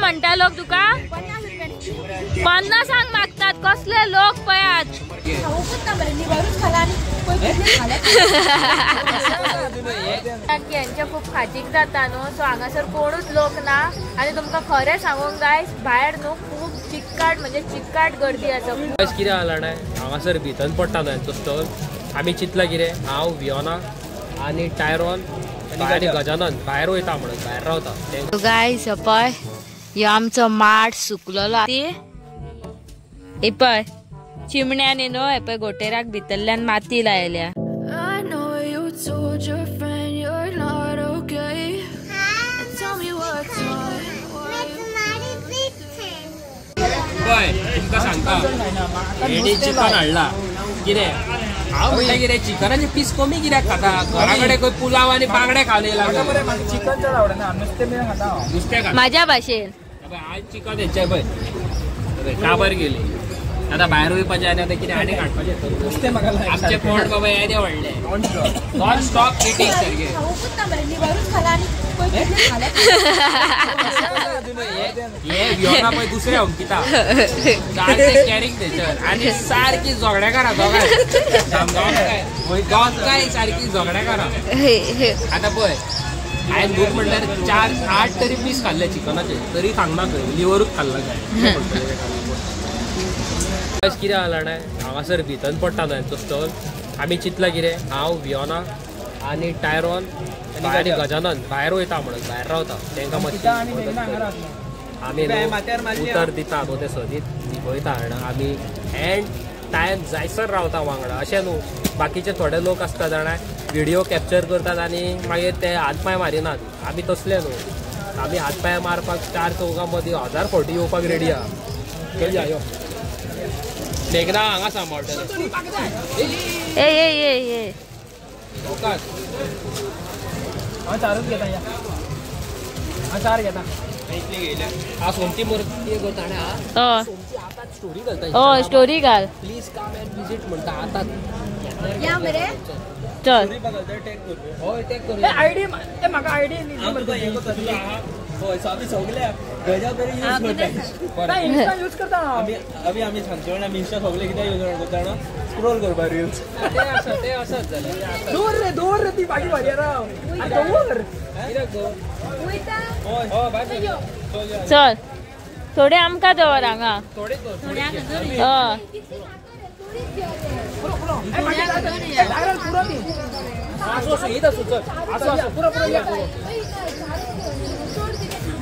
म्हणटा लोक तुका 50 मागतात कसले लोक पळयात यांच्या खूप खाटीक जाता न्हू सो हांगासर कोणूच लोक ना आनी तुमकां खरें सांगूंक गायस भायर न्हू खूब चिक्काट म्हणजे चिक्काट गर्दी आसा. कितें जालां जाणा हांगासर भितर पडटा न्हू हेंचो स्टॉल. आमी चिंतला कितें हांव वियोना आनी टायरॉन आनी गजानन भायर वयता म्हणून भायर रावता. गायस पळय ह्यो आमचो माड सुकलेलो हे पळय चिमण्यानी न्हू हे पळय गोटेराक भितरल्यान माती लायल्या. पळय तुमकां सांगता हेणी चिकन हाडला कितें हांव म्हणटा कितें चिकनाचे पीस कमी कित्याक खाता घरा कडेन खंय पुलाव आनी बांगडे खावन येयला. चिकन चड आवडना नुस्तें खाता नुस्तें खाता म्हाज्या भाशेन. आज चिकन हेंचें पळय काबर गेली आतां भायर वयपाचें आनी आतां कितें आनी हाडपाचें नुस्तें म्हाका आमचें पोट बाबा येदें व्हडलें नॉन स्टॉप इटींग सारकें. हे वियोना पळय दुसरें अंकिता सारकें कॅरींग नेचर आनी सारकी झगडेकारां दोगांय दोगांय सारकी झगडेकारां. आतां पळय हांवें भूक म्हणल्यार 4-8 तरी पीस खाल्ले चिकनाचे तरी सांगना खंय लिवरूच खाल्ला काय. कितें जालां जाणा हांगासर भितर पडटा न्हू हेंचो स्टॉल. आमी चिंतला कितें हांव वियोना आनी टायरॉन आनी गजानन भायर वयता म्हणून भायर रावता तांकां मातशी आमी उतर दिता न्हू ते सदींच निभयता जाणा आमी एंड टायम जायसर रावता वांगडा. अशें न्हू बाकीचे थोडे लोक आसता जाणा व्हिडिओ कॅप्चर करतात आनी मागीर ते हात पांय मारिनात. आमी तसले न्हू आमी हात पांय मारपाक 4 चौगां मदीं 1000 फावटी येवपाक रेडी आहा. चल या यो मेघना हांगा सांबाळटले. ए हांव चारूच घेता या हांव 4 घेता. हा सोमती मूर्ती करता हय स्टोरी घालता. हय स्टोरी घाल प्लीज कम एंड विजीट म्हणटा आतां या मरे चल हय टॅग करूया. आयडी म्हाका आयडी इन्स्टा यूज करता अभी आमी सांगचे म्हणल्यार आमी इन्स्टा सगळे कित्याक यूज करता जाणा स्क्रोल करपाक रिल्स ते आसात जाल्यार दवर रे दवर रे ती बाकी भारी राव दवर चल थोडे आमकां दवर हांगा. हय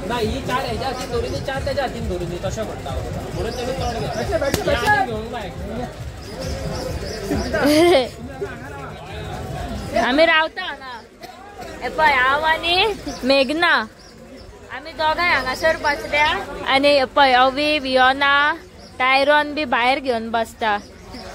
ना ही 4 हेच्या हातीन धरून दी 4 तेच्या हातीन धरून दी तशें म्हणटा म्हणून तेमी चड घेवंक जाय. आमी रावता ना हे पळय हांव आनी मेघना आमी दोगांय हांगासर बसल्या आनी पळय अवी वियोना टायरॉन बी भायर घेवन बसता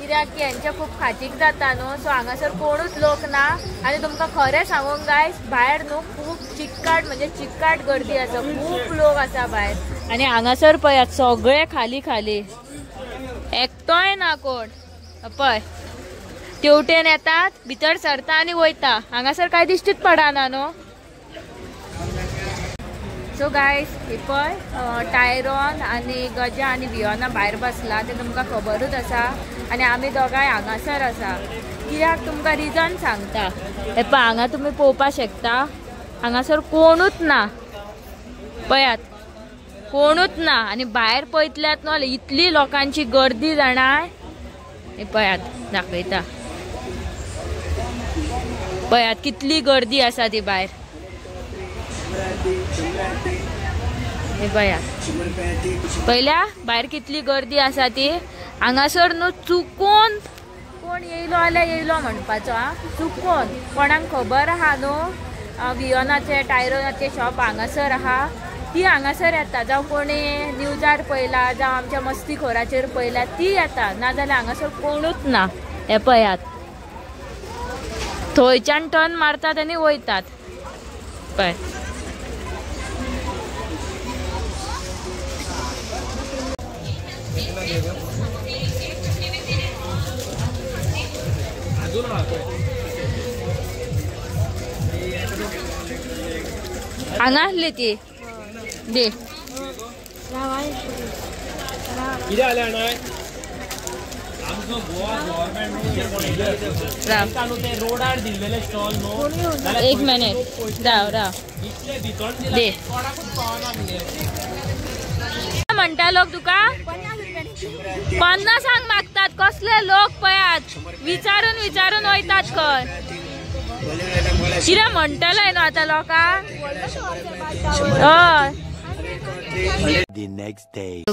कित्याक की हेंच्या खूब खाटीक जाता न्हू सो हांगासर कोणूच लोक ना आनी तुमकां खरें सांगूंक गायस भायर न्हू खूब चिक्काट म्हणजे चिक्काट गर्दी आसा खूब लोक आसा भायर आनी हांगासर पळयात सगळे खाली खाली एकटोय ना कोण. पळय तेवटेन येतात भितर सरता आनी वयता हांगासर कांय दिश्टीच पडना न्हू. सो गायस हे पळय टायरॉन आनी गजा आनी वियोना भायर बसला तें तुमकां खबरूच आसा आनी आमी दोगांय हांगासर आसा कित्याक तुमकां रिजन सांगता. हे पळय हांगा तुमी पळोवपाक शकता हांगासर कोणूच ना पळयात कोणूच ना आनी भायर पळयतल्यात न्हू जाल्यार इतली लोकांची गर्दी जाणाय. हे पळयात दाखयता पळयात कितली गर्दी आसा ती भायर. हे पळयात पयल्या भायर कितली गर्दी आसा ती. हांगासर न्हू चुकोन कोण येयलो जाल्यार येयलो म्हणपाचो आ चुकोन कोणाक खबर आहा न्हू वियोनाचे टायरोनाचे शॉप हांगासर आहा ती हांगासर येता जावं कोणी न्यूजार पळयला जावं आमच्या मस्तीखोराचेर पळयला ती येता नाजाल्यार हांगासर कोणूच ना. हे पळयात थंयच्यान टर्न मारतात आनी वयतात पळय. हांगा आसली ती दे. कितें जालें जाणा, आमचो गोवा गव्हर्नमेंट ते रोडार दिल्लेले स्टॉल न्हू. एक मिनिट राव राव. इतले भितर दिला कोणाकूच पावना. म्हणटा लोक तुका 50 मागतात. कसले लोक पळयात, विचारून विचारून वयतात खंय. कितें म्हणटले न्हू आतां लोकांक. हय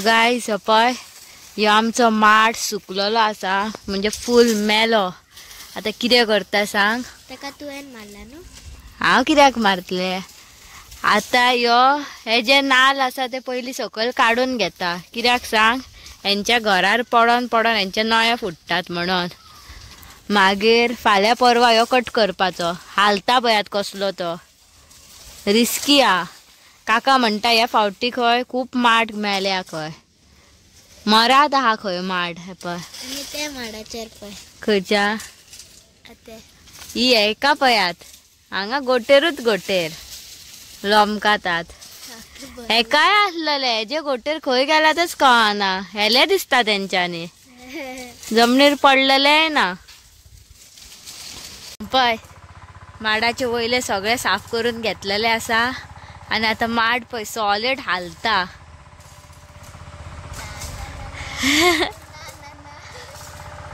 गायस, पळय ह्यो आमचो माड सुकलेलो आसा, म्हणजे फूल मेलो. आतां कितें करता सांग? ताका तुवें मारला न्हू? हांव कित्याक मारतलें? आतां ह्यो हे जे नाल्ल आसा ते पयलीं सकयल काडून घेता. कित्याक सांग? हेंच्या घरार पडोन पडोन हेंचे नळे फुट्टात म्हणून. मागीर फाल्यां परवा ह्यो कट करपाचो. हालता पळयात कसलो तो, रिस्की आ. काका म्हणटा ह्या फावटी खंय खूब माड मेल्या खंय, मरात आहा खंय माड. हे पळय ते माडाचेर पळय खंयच्या ही हेका पळयात, हांगा गोटेरूच गोटेर लोमकातात. हेकाय आसलेले हेजे गोटेर खंय गेल्यातच कळना. हेले दिसता तेंच्यांनी, जमनीर पडलेले ना. पळय माडाचे वयले सगळे साफ करून घेतलेले आसा आनी आतां माड पळय सॉलिड हालता.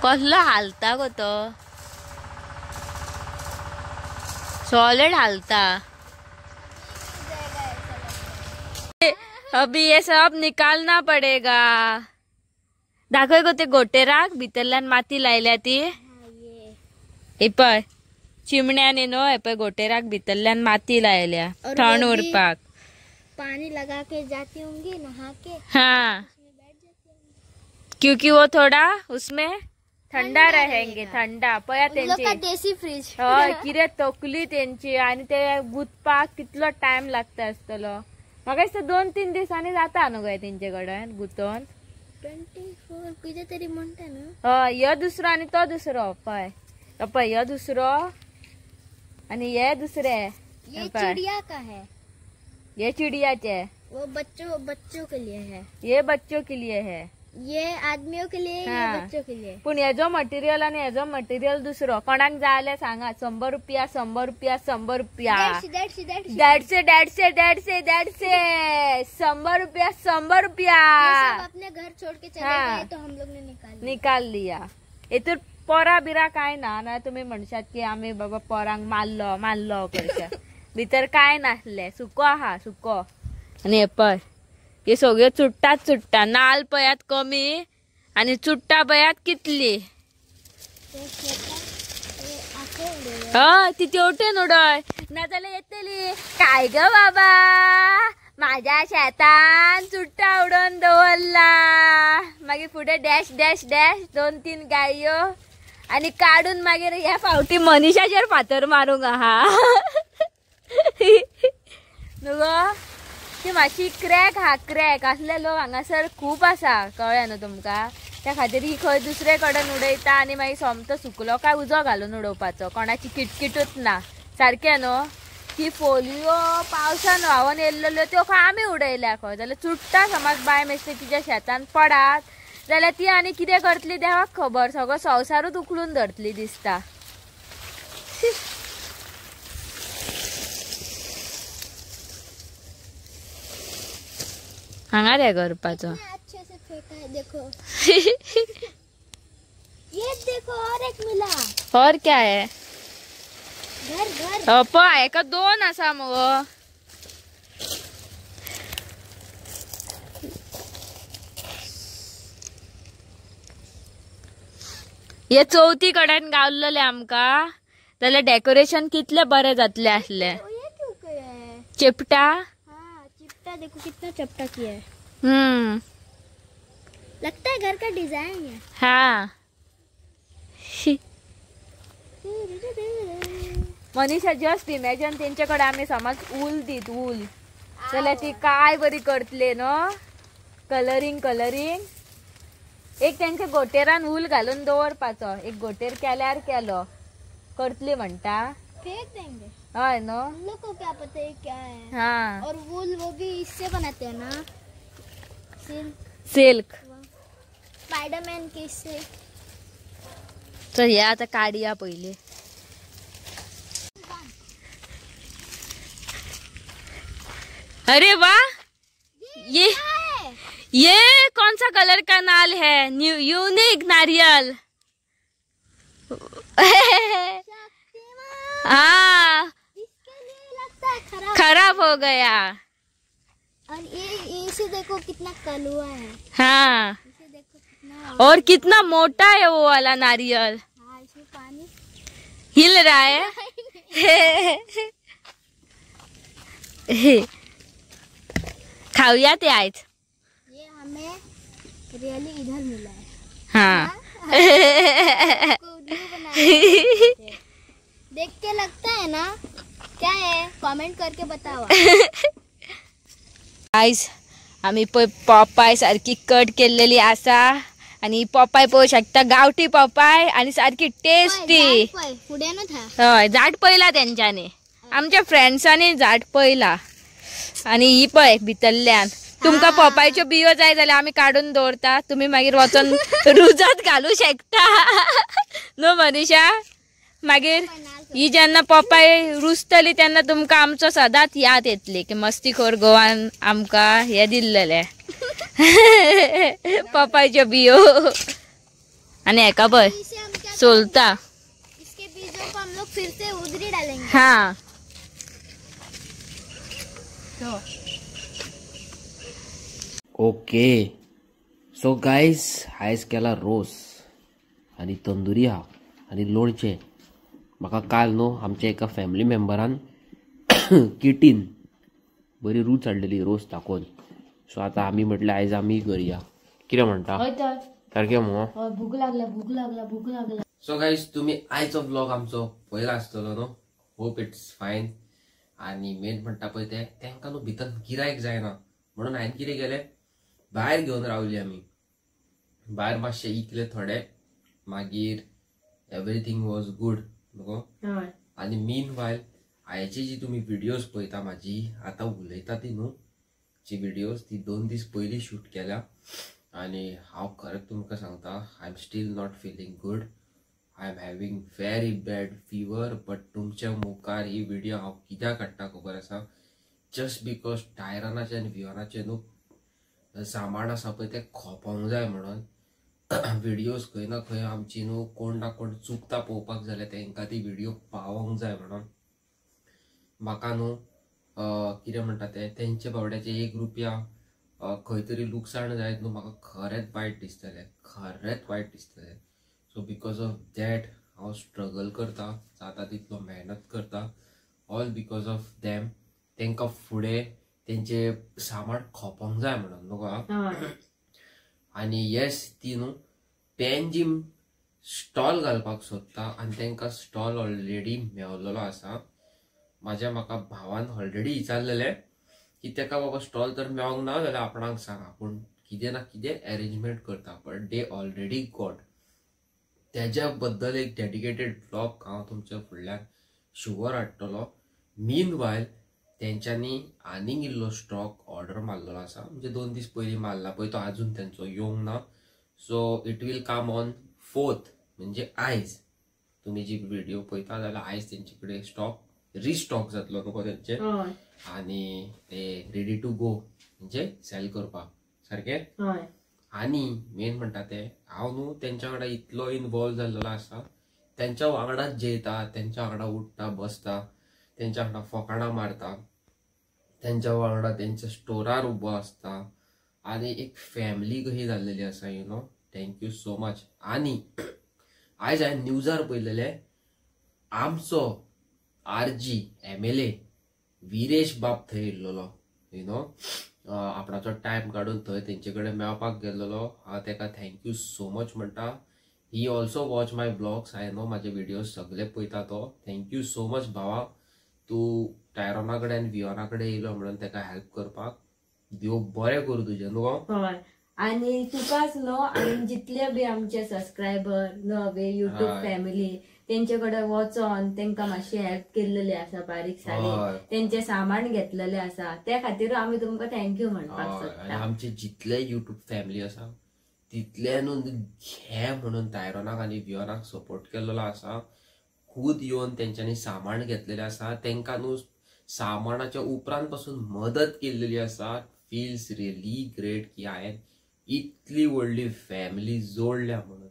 कसलो हालता गो तो, सॉलिड हालता. अभी ये सब निकालना पडेगा. दाखय गो ते गोटेराक भितरल्यान माती लायल्या ती. हे पळय चिमण्यांनी न्हू, हे पळय गोटेराक भितरल्यान माती लायल्या थंड उरपाक. पानी लगा के जाती होंगी नहा के. हाँ, क्योंकि वो थोड़ा उसमें ठंडा रहेंगे. थंडा पळया तेंची देसी फ्रीज. हय, कितें तकली तेंची. आनी ते गुंतपाक कितलो टायम लागता आसतलो. म्हाका दिसता 2-3 दिसांनी जाता न्हू गो तेंचे कडेन गुंतोवन. 24 कितें तरी म्हणटा न्हू. हय, ह्यो दुसरो आनी तो दुसरो. पळय पळय ह्यो दुसरो आनी हे दुसरे. ये चिड़िया का है, ये चिड़ियाचे. वो बच्चों बच्चों के लिए है. ये बच्चों के लिए है, ये आदमियों के लिए, ये बच्चों के लिए. पूण हेजो मटेरियल आनी हेजो मटेरियल दुसरो. कोणाक जाय जाल्यार सांगा. 100 रुपया, 100 रुपया, 100 रुपया, 150, 150, 150, 150, 100 रुपया, 100 रुपया. अपने घर छोड़ के चले गए तो हम लोग ने निकाल लिया. हेतूर पोरा बिरा काय ना ना तुमी म्हणशात की आमी बाबा पोरांक मारलो मारलो करशात. भितर काय नासले, सुको आहा सुको. आनी हे पळय हे सगळ्यो चुट्टात चुट्टा. नाल पळयात कमी आनी चुट्टा पळयात कितली. हय, ती तेवटेन उडय, नाजाल्यार येतली काय ग बाबा माझ्या शेतान चुट्टा उडोवन दवरला. मागीर फुडें डॅश डॅश डॅश 2-3 गायो आनी काडून मागीर ह्या फावटी मनिशाचेर फातर मारूंक आहा. न्हू गो, ती मातशी क्रॅक हा, क्रॅक असले लोक हांगासर खूब आसा, कळ्ळें न्हू तुमकां. त्या खातीर ही खंय दुसरे कडेन उडयता आनी मागीर सोमतो सुकलो काय उजो घालून उडोवपाचो, कोणाची किटकिटूच ना. सारकें न्हू. ती फोलयो पावसान व्हांवन येयल्ल्यो त्यो खंय आमी उडयल्या खंय, जाल्यार चुट्टा समज बाय मेस्ते तिच्या शेतान पडात जाल्यार ती आनी कितें करतली देवाक खबर, सगळो संवसारूच उखलून धरतली दिसता. हांगा रे करपाचो. अच्छे से फेंका है देखो. ये देखो और एक मिला. और क्या है? घर घर. पळय हेका 2 आसा मगो. हे चवथी कडेन गावलेले आमकां जाल्यार डेकोरेशन कितले बरें जातलें आसलें. चिपटा. हाँ, चिपटा देखो कितना चपटा किया है. लगता है घर का डिजाइन है. हाँ. मनीषा जस्ट इमेजन तेंचे कडेन आमी समज ऊल दीत ऊल जाल्यार ती काय बरी करतले न्हू. Colouring colouring. एक तेंच्या गोटेरान ऊल घालून दवरपाचो, एक गोटेर केल्यार केलो करतली म्हणटा. फेक देंगे. हय न्हू, हम लोग को क्या पता है क्या है. हाँ, और वूल वो भी इससे बनाते हैं ना, सिल्क स्पायडरमॅन केसे। चल हे आता काढया पहिले। अरे वाह, ये कौन सा कलर का नाल है? न्यू यूनिक नारियल। हाँ खराब हो गया। और ये इसे देखो कितना कलुआ है। हाँ इसे देखो कितना, और कितना मोटा है वो वाला नारियल। हाँ, इसमें पानी हिल रहा है। खाऊया ते आज। ये हमें रियली इधर मिला है। हाँ देख के लगता है ना क्या है, कमेंट करके बताओ। आयज आमी पळय पोपाय सारकी कट केल्लेली आसा आनी पोपाय पळोवंक शकता, गांवठी पोपाय आनी सारकी टेस्टी। हय झाड पळयला तेंच्यांनी, आमच्या फ्रेंड्सांनी झाड पळयला। आनी ही पळय भितरल्यान तुमकां पोपायच्यो बियो जाय जाल्यार आमी काडून दवरता, तुमी मागीर वचोन रुजात घालूं शकता न्हू मनीषा? मागीर ही जेन्ना पोपाय रुजतली तेन्ना तुमकां आमचो सदांच याद येतली की मस्तीखोर गोवान आमकां हें दिल्लेलें पोपायच्यो बियो। आनी हेका पळय सोलता। इसके बीजों को हम लोग फिर से उधर ही डालेंगे। हाँ ओके सो गायज आयज केला रोस आनी तंदुरी हा आनी लोणचें। म्हाका काल न्हू आमच्या एका फॅमिली मेंबरान किटीन बरी रूच हाडलेली रोस दाखोवन। सो आतां आमी म्हटलें आयज आमी करया, कितें म्हणटा सारकें मुगो? भूक लागला, भूक लागला, भूक लागला। सो गायज तुमी आयचो ब्लॉग आमचो पळयला आसतलो न्हू, होप it's fine. आनी मेन म्हणटा पळय तें तांकां न्हू भितर गिरायक जायना म्हणून हांवें कितें केलें, भायर घेवन रावली आमी। भायर मातशें इकले थोडे, मागीर एवरीथींग वॉज गूड न्हू। आनी मीन वायल आयची जी तुमी व्हिडियोज पळयता म्हाजी आतां उलयता ती न्हू जी व्हिडियोज ती 2 दीस पयलीं शूट केल्या। आनी हांव खरेंच तुमकां सांगता, I am still not feeling good, I am having very bad fever. But तुमच्या मुखार ही व्हिडियो हांव कित्याक काडटा खबर आसा, जस्ट because टायरानाचें आनी वियोनाचें न्हू सामान आसा पळय तें खोपोंक जाय म्हणून। व्हिडियोज खंय ना खंय आमची न्हू कोण ना कोण चुकता पळोवपाक जाल्यार तेंकां ती व्हिडियो पावोंक जाय म्हणून। म्हाका न्हू कितें म्हणटा तें तेंच्या बावड्याचें 1 रुपया खंय तरी लुकसाण जायत न्हू, म्हाका खरेंच वायट दिसतलें, खरेंच वायट दिसतलें। सो because of that हांव स्ट्रगल करता, जाता तितलो मेहनत करता, ऑल because of them. तेंकां फुडें तेंचें सामान खोपोंक जाय म्हणून न्हू। आनी येस ती न्हू पेंजीम स्टॉल घालपाक सोदता आनी तेंकां स्टॉल ऑलरेडी मेवलेलो आसा। म्हाज्या म्हाका भावान ऑलरेडी विचारलेलें की तेका बाबा स्टॉल तर मेवोंक ना जाल्यार आपणाक सांग, आपूण कितें ना कितें एरेंजमेंट करता। But they already got. तेज्या बद्दल एक डेडिकेटेड ब्लॉग हांव तुमच्या फुडल्यान शुवर हाडटलो। मीन वायल तेंच्यांनी आनीक इल्लो स्टॉक ऑर्डर मारलेलो आसा, म्हणजे 2 दीस पयलीं मारला पळय तो आजून तेंचो येवंक ना। So it will come on 4th, म्हणजे आयज तुमी जी व्हिडियो पळयता जाल्यार आयज तेंचे कडेन स्टॉक रिस्टॉक जातलो न्हू तेंचे, आनी ते रेडी टू गो म्हणजे सेल करपाक सारकें। आनी मेन म्हणटा तें हांव न्हू तेंच्या वांगडा इतलो इनवॉल्व जाल्लो आसा, तेंच्या वांगडाच जेयता, तेंच्या वांगडा उठ्ठा बसता, तेंच्या वांगडा फोकाणां मारता, तेंच्या वांगडा तेंच्या स्टोरार उबो आसता आनी एक फॅमिली कशी जाल्लेली आसा, you know. Thank you so much. आनी आयज हांवें न्यूजार पळयलेलें आमचो RG MLA Viresh बाब थंय येयल्लोलो, you know, आपणाचो टायम काडून थंय तेंचे कडेन मेळपाक गेल्लोलो। हांव तेका thank you so much म्हणटा। He also watch my blogs, I know म्हाजे व्हिडियोज सगळे पळयता तो। Thank you so much भावा, तूं टायरोना कडेन आनी वियोना कडेन येयलो म्हणून तेका हेल्प करपाक। देव बरें करूं तुजें न्हू। हय आनी तुकाच न्हू आनी जितले बी आमचे सबस्क्रायबर न्हू यूट्यूब फॅमिली तेंचे कडेन वचोन तेंकां मातशी हेल्प केल्लेली आसा, बारीक सारीक तेंचे सामान घेतलेले आसा, त्या खातीर आमी तुमकां thank you म्हणपाक सोदता. आमचे जितले युट्यूब फॅमिली आसा तितले न्हू घे म्हणून टायरोनाक आनी वियोनाक सपोर्ट केल्लो आसा. खूद येवन तेंच्यांनी सामान घेतलेलें आसा, तेंकां न्हू सामानाच्या उपरांत पासून मदत केल्लेली आसा. फील्स रियली ग्रेट की हांवें इतली व्हडली फॅमिली जोडल्या म्हणून.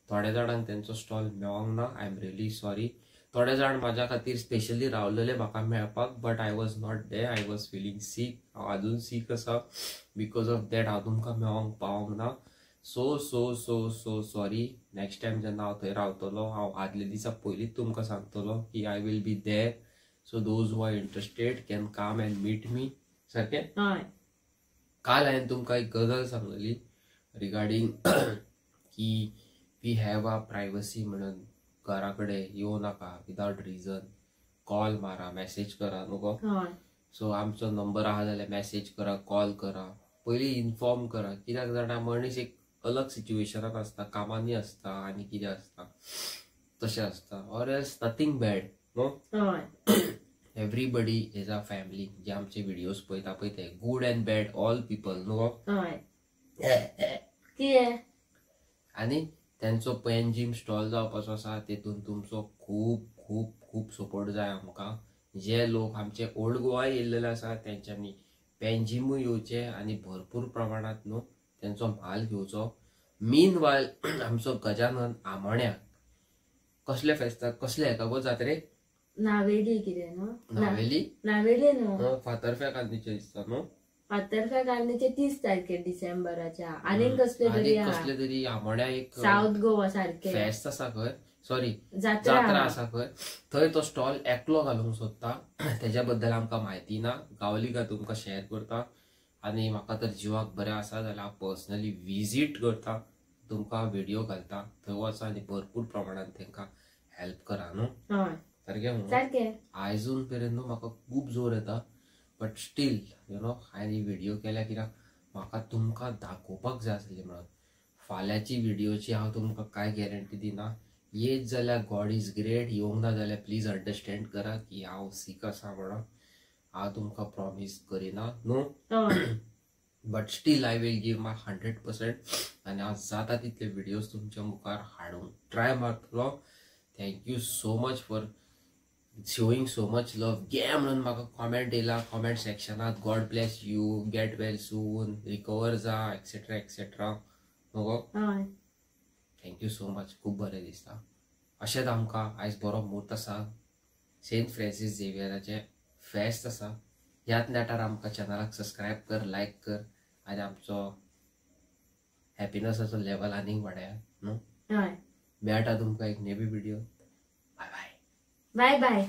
थोड्या जाणांक तेंचो स्टॉल मेळोंक ना, I am really sorry. थोडे जाण म्हाज्या खातीर स्पेशली रावलेले म्हाका मेळपाक, but I was not there, I was feeling sick. हांव आजून सीक आसा, because of that हांव तुमकां मेळोंक पावोंक ना. So so so so sorry. Next time जेन्ना हांव थंय रावतलो, हांव आदल्या दिसा पयलींच तुमकां सांगतलो की I will be there. So those who are interested can come and meet me. सारकें? काल हांवें तुमकां एक गजाल सांगलेली रिगार्डींग की we have a privacy म्हणून घरा कडेन येवं नाका विदाउट रिजन, कॉल मारा, मॅसेज करा न्हू. सो आमचो नंबर आहा जाल्यार मॅसेज करा, कॉल करा, पयलीं इन्फॉर्म करा. कित्याक जाणा मनीस एक अलग सिच्युएशनान आसता, कामांनी आसता आनी कितें आसता तशें आसता. ऑर एल्स नथींग बॅड न्हू. Everybody is a family. जे आमचे व्हिडिओज पळयता पळय ते good and bad all people न्हू. आनी तेंचो पेनजीम स्टॉल जावपाचो आसा, तेतून तुमचो खूब खूब खूब सपोर्ट जाय आमकां. जे लोक आमचे ओल्ड गोवा येयल्लेले आसा तेंच्यांनी पेनजीमूय येवचे आनी भरपूर प्रमाणांत न्हू तेंचो म्हाल घेवचो. मीन वायल आमचो गजानन आमोण्या कसले फेस्ताक कसले हेका गो जात्रेक नावेली कितें न्हू, नावेली नावेली न्हू, फातर्फ्या कांदीचे दिसता न्हू, फातर्फ्या कांदीचे 30 तारखेर डिसेंबराच्या. आनीक कसले तरी कसले तरी आमोण्या एक सावथ गोवा सारखे फेस्त आसा खंय, सॉरी जात्रा आसा खंय, थंय तो स्टॉल एकलो घालूंक सोदता. तेज्या बद्दल आमकां म्हायती ना, गावली का तुमकां शेअर करता. आनी म्हाका तर जिवाक बरें आसा जाल्यार हांव पर्सनली विजीट करता, तुमकां व्हिडिओ घालता, थंय वचा आनी भरपूर प्रमाणान तेंकां हेल्प करा न्हू. सारकें सारकें. आयजून मेरेन न्हू म्हाका खूब जोर येता, बट स्टील you know हांवें ही व्हिडिओ केल्या कित्याक म्हाका तुमकां दाखोवपाक जाय आसली म्हणून. फाल्यांची व्हिडिओची हांव तुमकां कांय गॅरंटी दिना. येत जाल्यार गॉड is great, येवंक ना जाल्यार प्लीज अंडरस्टँड करा की हांव सीक आसा म्हणून. हांव तुमकां प्रॉमीस करिना न्हू, but still I will give my 100% आनी हांव जाता तितले व्हिडियोज तुमच्या मुखार हाडूंक try मारतलो. Thank you so much for showing so much love. गे म्हणून म्हाका कॉमेंट येयला कॉमेंट सेक्शनात, God bless you, get well soon, recover जा, एक्सेट्रा एक्सेट्रा न्हू. Thank you so much, खूब बरें दिसता. अशेंच आमकां आयज बरो म्हूर्त आसा, सेंट फ्रांसीस झेवियराचें फेस्त आसा. ह्याच नेटार आमकां चॅनलाक सबस्क्रायब कर, लायक कर आनी आमचो हॅपिनसाचो लेवल आनीक वाडया न्हू. मेळटा तुमकां एक नेवी video. Bye bye. Bye bye.